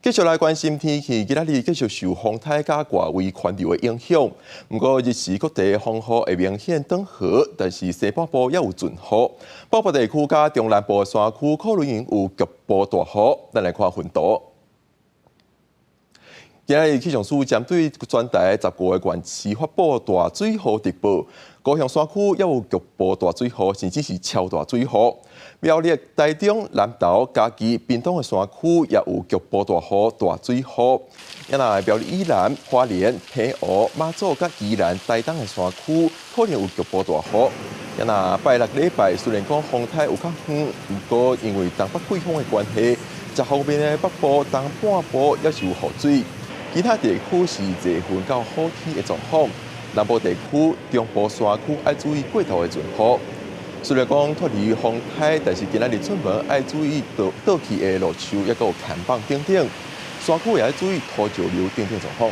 繼續來關心天氣，今仔日繼續受風颱佮外圍環流的影響。毋過日時各地風雨會明顯轉好，但是西半部猶有陣雨。北部地區佮中南部的山區可能有局部大雨。咱來看雲圖。今仔日氣象署針對全台15個縣市發布大水雨特報，高雄山區猶有局部大水雨，甚至是超大水雨。苗栗、台中、南投、嘉義、屏東的山區也有局部大雨、大水雨。啊，若苗栗以南、花蓮、澎湖、馬祖佮宜蘭、台東的山區可能有局部大雨。啊，若拜六禮拜雖然講風颱有較遠，毋過因為東北季風的關係，這方面的北部、東半部猶是有雨水。其他地區是熱雲到好天的狀況，南部地區、中部山區愛注意過頭的陣雨。雖然講脫離風颱，但是今仔日出門愛注意倒倒去的路樹，抑閣有牽棒等等，山區也愛注意土石流等等狀況。